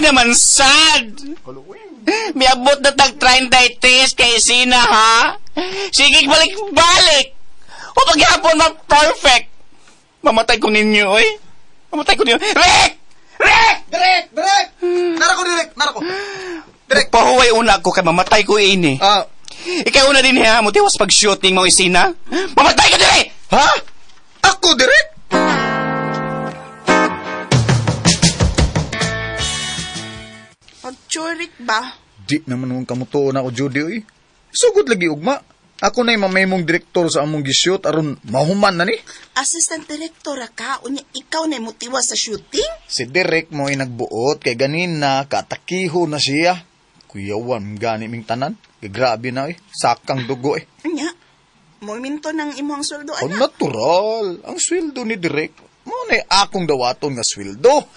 Grabe naman sad. Miabot na tag 33 kay sina ha. Sige, balik-balik. O paghapon ma perfect. Mamatay ko ninyo, oy. Mamatay ko ninyo. Rick! Rick! Direk! Direk! Nara ko, direk! Nara ko! Direk! Pahuway una ko kay mamatay ko ini. Ah, Ikaw una din ha, mutiwas pag-shooting mo isina. Mamatay ka dire! ha? Ako, direk? Pag-churik ba? Di naman nung kamutuon ako, Judy, oy. Sugod lagi ugma. Ako na'y mamay mong direktor sa among gishoot aron mahuman na ni. Assistant director ra ka, unya ikaw na motiwa sa shooting? Si Derek mo ay nagbuot kay ganina katakiho na siya. Kuyawan gani ming tanan. Grabe na eh. Sakang dugo eh. Unya, mominto ng imong sweldo, Ang anak. natural. Ang sweldo ni Derek. Mo na akong dawaton nga sweldo.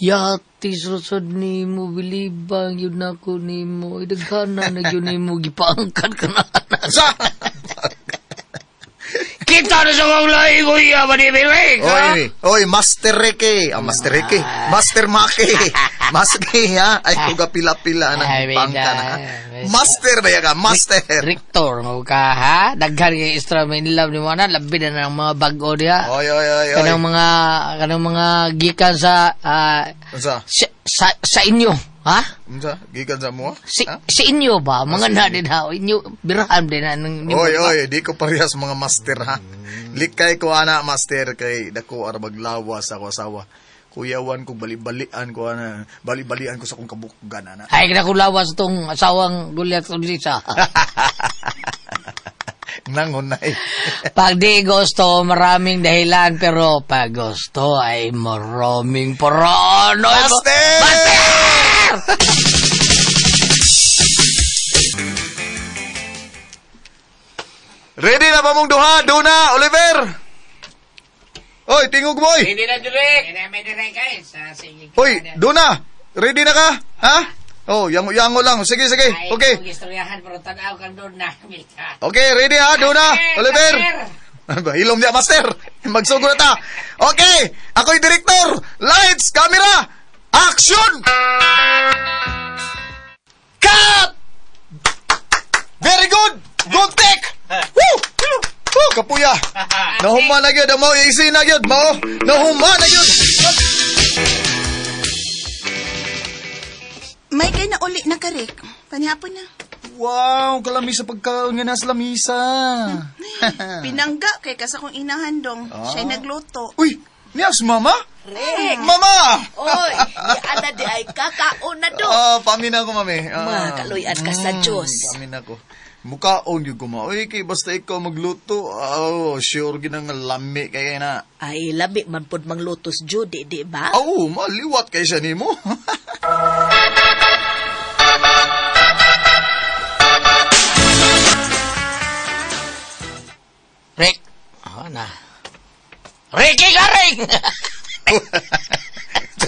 Yati susod ni mo, bilibang yun ako ni mo. Idaghanan na yun ni mo, gipaangkan ka na. Sa! Kita na sa kong lahi ko iya, manimirik, ha? Oy, oy, Master Ricky. Ah, Master Ricky. Master Maki. Master ha. Ay, kuga pila-pila ng Ay, pangka na. bida. Master ba ya ka? Master. Rector mo ka, ha? Daghan kay extra may love ni mo na, labi na ng mga bag-o diha. Oy, oy, oy, oy. Kanang mga gikan sa, Unsa? sa inyo, ha? Unsa? Gikan sa mo? Si, Ha? sa inyo ba? Mga na din ha? Inyo, birahan din na. Oy, oy, di ko parehas mga master ha. Likay ko ana master kay dako ar maglawas ako asawa. Kuyawan ko bali-balian ko ana, bali-balian ko sa akong kabukgan ana. Ay, kina ko lawas itong asawang Goliath Ulisa. Nangunay. Pag di gusto, maraming dahilan, pero pag gusto ay maraming paraan. Ay, Master! Master! Ready na ba mong duha? Duna, Oliver. Oy, tingog mo oy. Hindi na direk. Oy, Duna, ready na ka? Ha? Oh, yango-yango lang. Sige, sige. Okay. Istoryahan, pero tanaw kang doon na. Okay, ready ha, Duna, Oliver. Ano ba? Hilom niya, master. Magsugo na ta. Okay, ako'y director. Lights, camera, action! Cut! Very good! Good take! Woo! Woo, kapuya. Nahuma na gyud, mao easy na gyud, mao. Nahuma na gyud. May kay na uli na karik. Panihapon na. Wow, kalami sa pagkaon nga nasa lamisa. Pinangga kay kasa kong inahandong. Siya'y nagluto. Uy, niya si mama? Rick! Mama! Oy, ana di ay kakaon na do. Ah, pamin ako, mami. Ah. Makaluyan ka sa Diyos. Pamin ako. Mukaon yung kuma. Uy, kay basta ikaw magluto. Oh, sure ginang lami kay na. Ay, labi man pod manglutos Judy, di ba? Oh, maliwat kay siya nimo. Rick! Oh, na. Ricky Garing!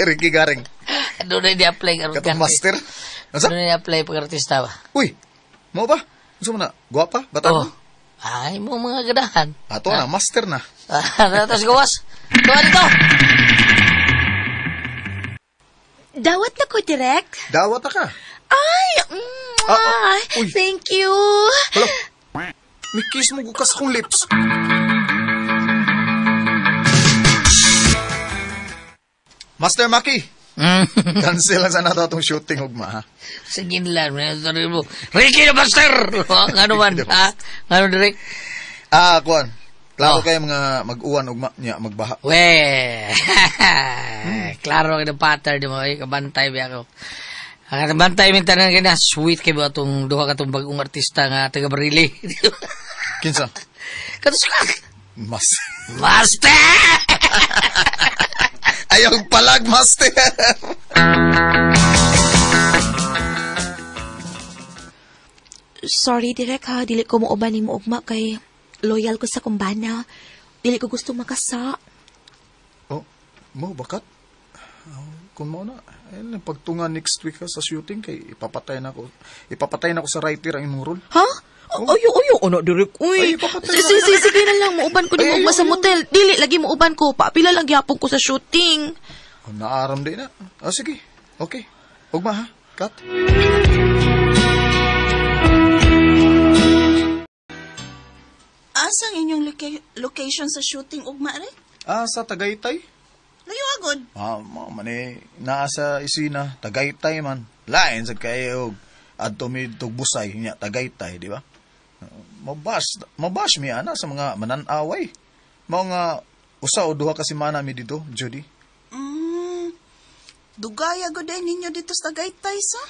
Ricky Garing. Doon na di-apply karon Katong master. Unsa? Doon na di-apply pag artista ba? Uy, mo ba? Unsa man na? Guwapa? Bata? Oh. Ay, mo mga ganahan. Ato na, master na. Tapos gawas. Tuwa dito! Dawat na ko, direct. Dawat na ka. Ay, Ah, uy. thank you. Hala. May kiss mo gukas akong lips. Master Maki, cancel lang sana to atong shooting ugma ha. Sige lang. Sorry mo. Ricky na master! Ano man? Ha? Ano direct? Ah, kuan. Klaro Oh. kayo mga mag-uwan ugma niya magbaha. We! Klaro ka ng pattern mo. Ay, kabantay ba ako. Ang kabantay min tanan kina sweet kay ba itong duha ka itong bagong artista nga taga Barili. Kinsa? Kato sa Mas. Master! Ayaw palag, master. Sorry, direk ha. Dili ko muuban ni mo ugma kay loyal ko sa kumbana. Dili ko gusto makasa. Oh, mo bakat? Oh, kung mo na, ayun, pagtunga next week ha, sa shooting kay ipapatay na ko. Ipapatay na ko sa writer ang imong role. Ha? Ayo, ano, Direk, uy. Ay, papatay Sige na lang, muuban ko ni Ay, mo ugma ayaw, sa ayaw. motel. Dili, lagi muuban ko. Paapila lang gihapon ko sa shooting. Oh, naaram di na. Ah, sige. Okay. Ugma ha. Cut. Asang inyong location sa shooting ugma, Rick? Ah, sa Tagaytay? Layo agod. Ah, mo man naa sa isina, Tagaytay man. Lain sad kayo og adto mi Tugbusay nya Tagaytay, di ba? Mabash mi ana sa mga mananaway. Mao nga usa o duha ka semana mi dito, Judy. Dugay agod ay ninyo dito sa Tagaytay sa?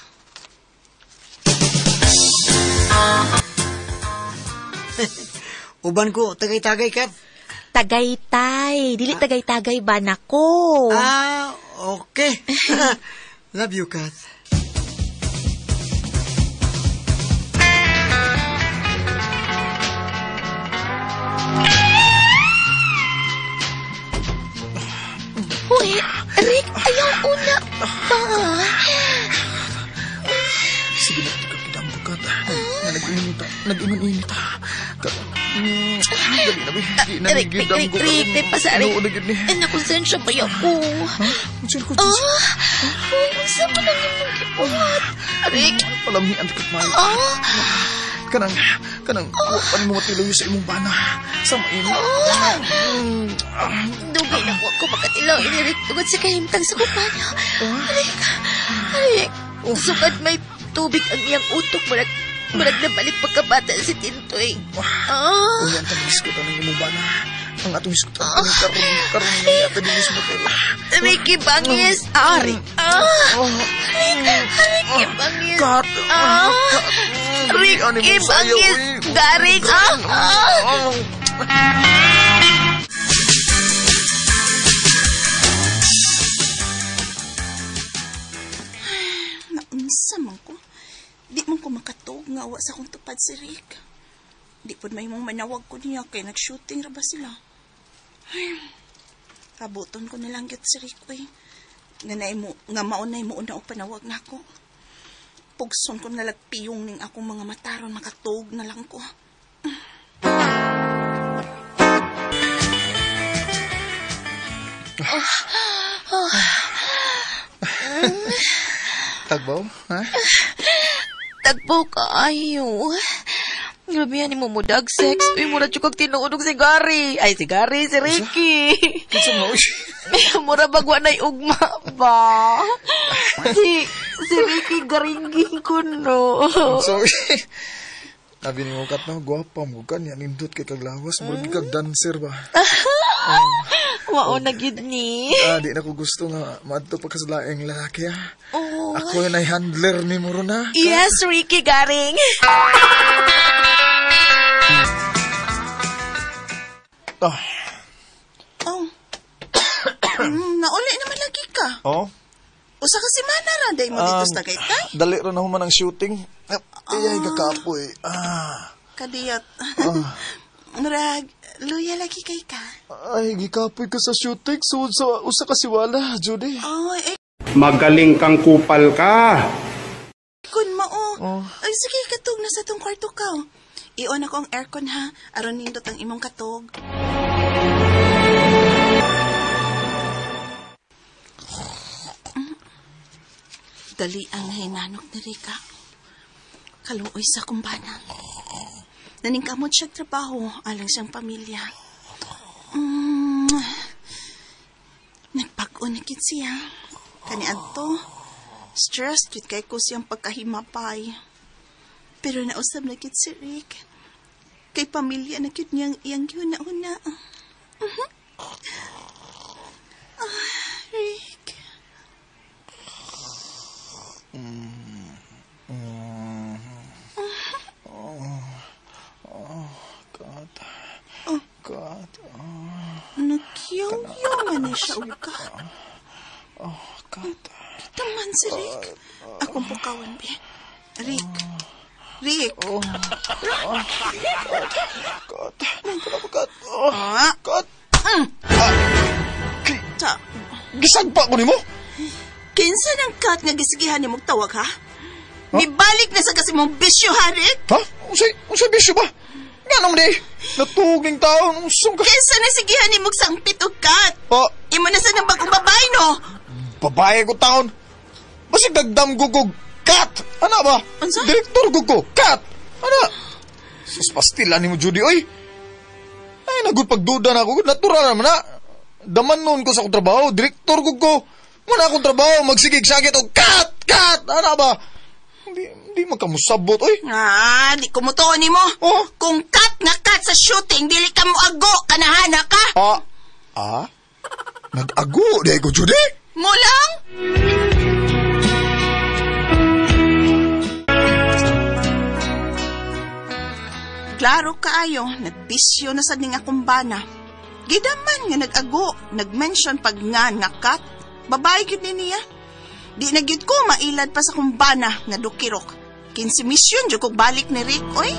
Uban ko, tagay-tagay, Kat. Tagaytay. Dili tagay-tagay ba nako? Ah, okay. Love you, Kat. Uy, Rick, ayaw una pa. Sige na, kagidamgo ka. Nga nag-ingon-init. Dali na, di na Rick, Rick, Rick, Rick, di pa sa Rick. Noon na gyud ni. Ay, nakonsensya ba ako? Unsa ko? Ah, uy, unsa man ang imong gibuhat? Rick, Palamian ka man. ah, Kanang wa pa nimo matilayo sa imong bana. Sa mainit. dugay na ko ako makatilaw ini Rick tungod sa kahimtang sa kumpanya. Rick, Rick, sukad may tubig ang iyang utok, murag nabalik pagkabata si Tintoy. Ah, Uy, ang tag-iskutan ng imong bana. Ang atong iskutan karon karon niya ta sa motel. Ricky Bangis, ah, Rick, ah, Ricky Bangis, Kat. ah, Ricky Bangis, garing, ah, ah. Naunsa man ko. Di man ko makatuog nga wa sa akong tupad si Rick. Di pod may mong manawag ko niya kay nag-shooting ra ba sila. Ay, abuton ko na lang gyud si Rick oy. Nga naay mo nga maunay mo una og panawag nako. Pugson ko na lagpiyong ning akong mga mataron makatuog na lang ko. Tagbaw, ha? Tagpo kaayo. Grabe yan mo mudag sex. Uy, mura kag tinuod og si Gary. Ay, si Gary, si Ricky. Kinsa mo? Mura bagwa na'y ugma ba? Si Ricky garingging ko no. Sorry. Sabi ni mo kat no, gwapa mo ka niya nindot kay kaglawas, murag kag dancer ba. Mao na gyud ni. Ah, di na ko gusto nga maadto pa ka sa laing lalaki ah. Oh. Ako yun ay handler ni mo ron ah. Yes, Ricky Garing. Ah. Oh. Nauli naman lagi ka. Oh. Usa ka semana ra day mo dito sa Tagaytay. Dali ra na human ang shooting. Ay, kakapoy. Ah. Kadiyot. Murag, luya lagi kay ka. Ay, gikapoy ka sa shooting. Sud sa usa ka siwala, Judy. Oh, eh, Magaling kang kupal ka. kun mao. Ay, sige, katug na sa tong kwarto ka. I-on ako ang aircon ha. Aron nindot ang imong katog. Dali ang hinanok ni Rika. Kaluoy sa kumbana. Naningkamot siya trabaho alang siyang pamilya. Nagpag-o na gid siya. Kani adto, stressed gid kay ko siyang pagkahimapay. Pero nausab na gid si Rick. Kay pamilya na gid niyang iyang yuna-una. Ah, Rick. Kat. Kat. Nagyaw-yaw man ni siya og kat. Kat. Taman si Rick. Akong pukawan, be. Rick. Rick. Kat. Kat. Kat. Oh, Ah, Kat. ta. Gisagpa ko nimo? Kinsa ng kat nga gisigihan ni mong tawag, ha? Mibalik na sa kasi mong bisyo, ha, Rick? Ha? Unsay unsay bisyo ba? Nganong di? Natuging tao, unsong ka? Kinsa na sigihan ni mong sangpit og kat? Oh, Imo na sa nang bagong babae, no? Babae ko taon. Basig dagdam ko ko, cut! Ana ba? Unsa? Direktor ko ko, cut! Ana? Sus, pastila ni mo, Judy, oy! Ay, nagud pagduda na ako. Natural naman na. Daman noon ko sa akong trabaho. Direktor ko ko. Muna akong trabaho, magsigig-sagit og cut! Cut! Ana ba? Hindi magkamusabot, oy. Ah, di ko mutuo nimo. Oh. Kung cut nga cut sa shooting, dili ka mo ago, kanahana ka. Ah, ah? Nag-ago, di ko, Judy? Mo lang? Klaro kaayo, nagbisyo na sa ning akong bana. Gidaman nga nag-ago, nag-mention pag nga nga cut. Babae gyud ni niya. Di na gyud ko mailad pa sa kumbana nga dukirok. 15 misyon jud kog balik ni Rick, oy.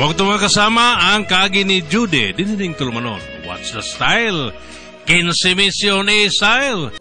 Huwag mga kasama ang kaagi ni Judy. Dinining tulumanon. What's the style? 15 Mission style.